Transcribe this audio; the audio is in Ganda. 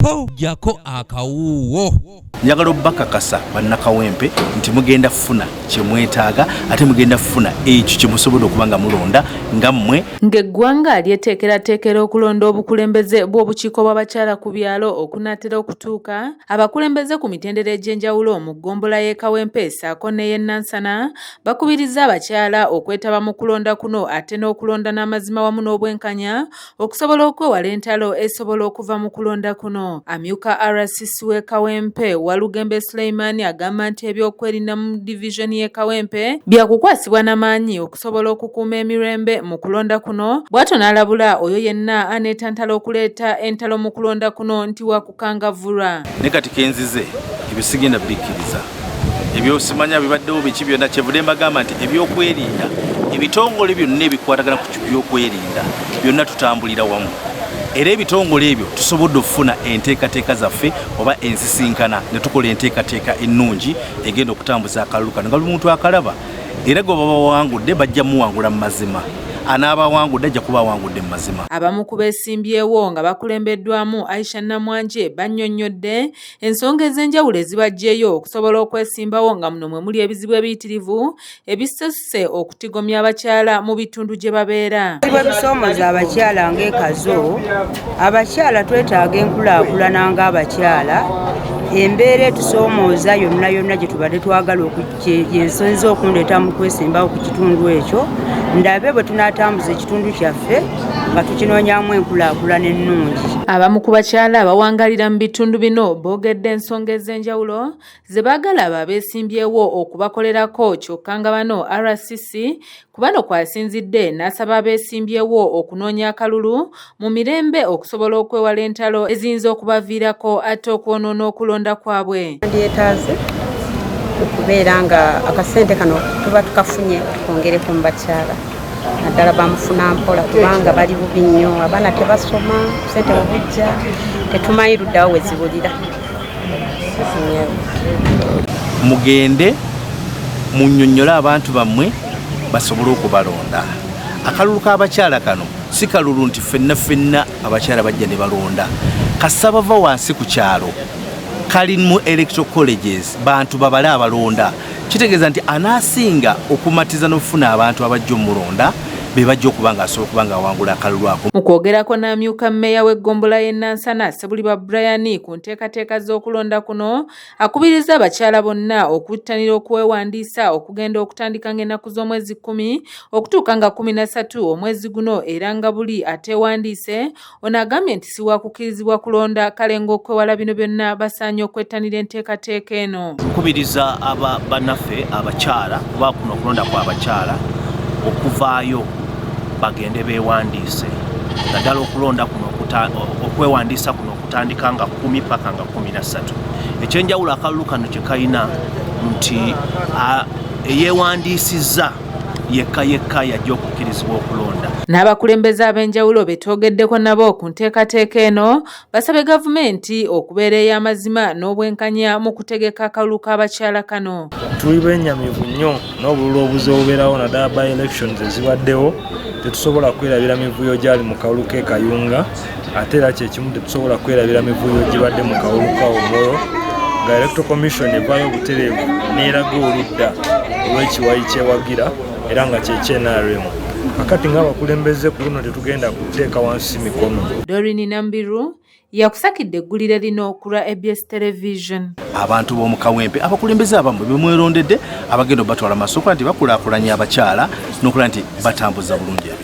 Gattako jako akawuuwo. Njagala obbakakasa bannakawempe nti mugenda kufuna kye mwetaaga, ate mugenda kufuna ekyo kye musobola okuba nga mulonda nga mmwe. Ng'eggwanga lyeteekerateekera okulonda obukulembeze bw'obukiiko bw'abakyala ku byalo okunaatera okutuuka, abakulembeze ku mitendera egy'enjawulo mu ggombolola y'e Kawempe ssaako n'ey'e Nansana bakubirizza abakyala okwetaba mu kulonda kuno ate n'okulonda n'amazima wamu n'obwenkanya okusobola okwewala entalo esobola okuva mu kulonda kuno. Amyuka RCC w'e Kawempe, Walugembe Suleiman agamba nti ebyokwerinda mu divizoni y'e Kawempe byakukwasibwa na maanyi okusobola okukuuma emirembe mu kulonda kuno, bw'atyo n'alabula oyo yenna aneetantala okuleeta entalo mu kulonda kuno nti wakukangavvulwa. Ne kati kenzize ebyo sigenda bikkiriza, ebyosimanya bibaddewo biki byonna, kyevudde mbagamba nti ebyokwerinda, ebitongole byonna ebikwatagana ku byokwerinda byonna tutambulira wamu, era ebitongole ebyo tusobodde okufuna enteekateeka zaffe oba ensisinkana ne tukola enteekateeka ennungi egenda okutambuza akalulu kano nga buli muntu akalaba, era gwe baba bawangudde bajja muwangula mu mazima, anaaba awangudde ajja kuba awangudde mu mazima. Abamu ku beesimbyewo nga bakulembeddwamu Aisha Namwanje bannyonnyodde ensonga ez'enjawulo ezibaggyeyo okusobola okwesimbawo, nga muno mwe muli ebizibu ebiyitirivu ebisusse okutigomya abakyala mu bitundu gye babeera. Ebizibu ebisoomooza abakyala ng'ekazo, abakyala twetaaga enkulaakulana ng'abakyala, embeera etusoomooza yonna yonna gye tubadde twagala yensonza okundeeta mu kwesimbawo ku kitundu ekyo, ndabe bwe tunaatambuza ekitundu kyaffe nga tukinoonyaamu enkulaakulana ennungi. Abamu ku bakyala abawangalira mu bitundu bino boogedde ensonga ez'enjawulo ze baagala abo abeesimbyewo okubakolerako, kyokka nga bano RCC ku bano kw'asinzidde n'asaba abeesimbyewo okunoonya akalulu mu mirembe okusobola okwewala entalo eziyinza okubaviirako ate okwonoona okulonda kwabwe. Ndyetaaze okubeera nga akasente kano tuba tukafunye tukongereko mu bakyala, naddala bamufuna mpola, kubanga bali bubi nnyo, abaana tebasoma, sente bwebujja tetumanyi luddawo we zibulira. Mugende munnyonnyole abantu bammwe basobole okubalonda. Akalulu k'abakyala kano si kalulu nti ffenna ffenna abakyala bajja ne balonda, kasita bava wansi ku kyalo kali mu electoral colleges, bantu babale abalonda, kitegeeza nti anaasinga okumatiza n'okufuna abantu abajja omulonda be bajja okuba nga asobola okuba nga awangula akalulu ako. Mu kwogerako n'amyuka mmeeya w'eggombolola y'e Nansana, Ssebuliba Brian, ku nteekateeka z'okulonda kuno, akubiriza abakyala bonna okuttanira okwewandiisa okugenda okutandika ng'ennaku z'omwezi 10 okutuuka nga 13 omwezi guno, era nga buli ateewandiise ono agambye nti si wakukkirizibwa kulonda, kale ng'okwewala bino byonna basaanye okwettanira enteekateeka eno. Nkubiriza aba bannaffe abakyala, kuba kuno okulonda kw'abakyala, okuvaayo bagende beewandiise, naddala okulonda kuno okwewandiisa kuno okutandika nga 10 paka nga 13. Ekyenjawulo akalulu kano kye kalina nti eyeewandiisizza yekka yekka yajja okukkirizibwa okulonda. N'abakulembeze ab'enjawulo be twogeddeko nabo ku nteekateeka eno basabye gavumenti okubeera ey'amazima n'obwenkanya mu kutegeka akalulu k'abakyala kano. Tuli bennyamivu nnyo n'obululu obuze obubeerawo, naddala by elections ezibaddewo. Tetusobola kwerabira mivuyo gyali mu kalulu k'e Kayunga, ate era kyekimu tetusobola kwerabira mivuyo gibadde mu kalulu ka Omoro, nga Electoral Commission evaayo obutereevu n'eraga oludda olw'ekiwayi kyewagira, era nga kyekye NRM. Kakati ng'abakulembeze ku luno tetugenda kuteeka wansi mikono. Doreen Nambiru yakusakidde eggulire lino ku lwa ABS Television. Abantu b'omu Kawempe, abakulembeze abamu be mwerondedde abagenda obatwala maaso okuba nti bakulaakulanya abakyala n'okulaba nti batambuza bulungi ebintu.